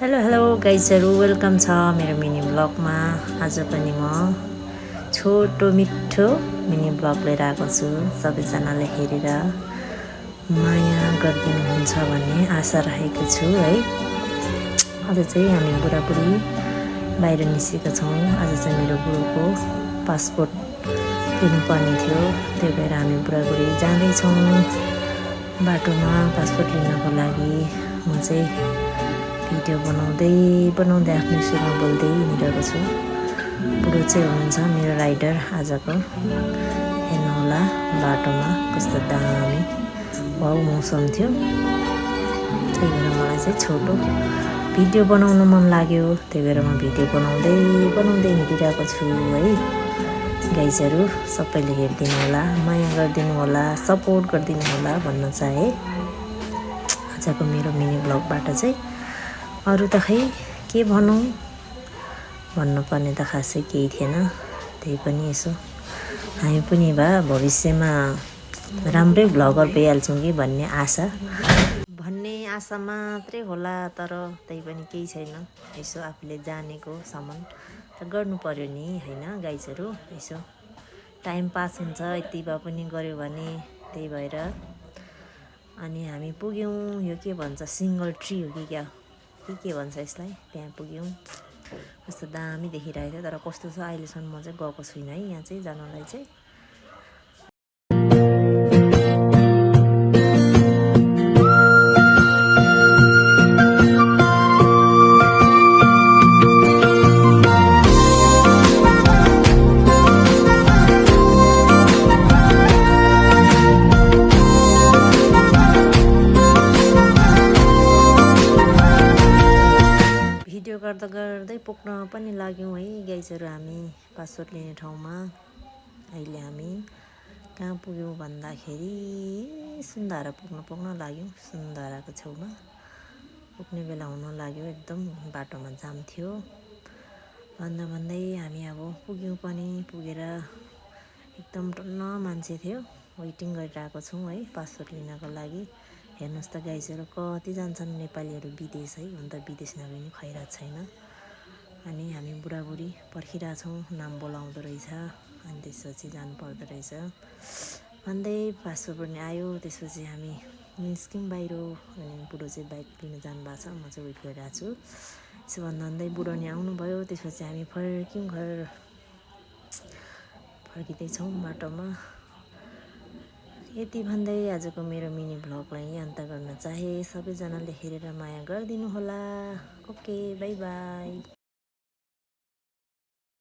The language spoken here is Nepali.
हेलो हेलो गाइजहरु वेलकम छ मेरो मिनी ब्लगमा। आज पनि म छोटो मिठो मिनी ब्लग लिएर आएको छु। सबैजनाले हेरेर माया गरिदिनुहुन्छ भन्ने आशा राखेको छु है। आज चाहिँ हामी बुढाबुढी बाहिर निस्केका छौँ। आज चाहिँ मेरो बुढोको पासपोर्ट लिनुपर्ने थियो, त्यही भएर हामी बुढाबुढी जाँदैछौँ बाटोमा पासपोर्ट लिनको लागि। म चाहिँ भिडियो बनाउँदै आफ्नो सुरमा बोल्दै हिँडिरहेको छु। बुढो चाहिँ हुनुहुन्छ मेरो राइडर आजको। हेर्नुहोला बाटोमा कस्तो दामी वाउ मौसम थियो। त्यही भएर मलाई चाहिँ छोटो भिडियो बनाउन मन लाग्यो, त्यही भएर म भिडियो बनाउँदै हिँडिरहेको छु है। गाइजहरु सबैले हेरिदिनु होला, माया गरिदिनु होला, सपोर्ट गरिदिनु होला भन्न चाहे। आजको मेरो मिनी ब्लगबाट चाहिँ अरू त खै के भनौँ, भन्नुपर्ने त खासै केही थिएन। त्यही पनि यसो हामी पनि भविष्यमा राम्रै भ्लगर भइहाल्छौँ कि भन्ने आशा मात्रै होला। तर त्यही पनि केही छैन, यसो आफूले जानेको सामान त गर्नु पर्यो नि हैन गाइजहरु। यसो टाइम पास हुन्छ यति भए पनि गर्यो भने। त्यही भएर अनि हामी पुग्यौँ। यो के भन्छ सिंगल ट्री हो कि क्या के भन्छ यसलाई, त्यहाँ पुग्यौँ। कस्तो दामी देखिरहेको थियो, तर कस्तो छ अहिलेसम्म म चाहिँ गएको छुइनँ है यहाँ चाहिँ जानलाई चाहिँ। भिडियो गर्दै पुग्न पनि लाग्यौँ है गाइजहरु हामी पासपोर्ट लिने ठाउँमा। अहिले हामी कहाँ पुग्यौँ भन्दाखेरि सुन्धारा पुग्न लाग्यौँ। सुन्धाराको छेउमा पुग्ने बेला हुन लाग्यो, एकदम बाटोमा जाम थियो। भन्दै हामी अब पुग्यौँ पनि। पुगेर एकदम टन्न मान्छे थियो, वेटिङ गरिरहेको छौँ है पासपोर्ट लिनको लागि। हेर्नुहोस् त गाइजहरु कति जान्छन् नेपालीहरू विदेश है, अन्त विदेश नगए नि खैरात छैन। अनि हामी बुढाबुढी पर्खिरहेछौँ, नाम बोलाउँदो रहेछ, अनि त्यसपछि जानु पर्दो रहेछ भन्दै पासपोर्ट पनि आयो। त्यसपछि हामी निस्क्यौँ बाहिर। अनि बुढो चाहिँ बाइक लिन जानुभएको छ, म चाहिँ वेट गरिरहेको छु। यसो भन्दै बुढो नि आउनुभयो। त्यसपछि हामी फर्क्यौँ घर, फर्किँदैछौँ बाटोमा। यति भन्दै आजको मेरो मिनी भ्लगलाई अन्त गर्न चाहे। सबैजनाले हेरेर माया गरिदिनु होला। Okay by by.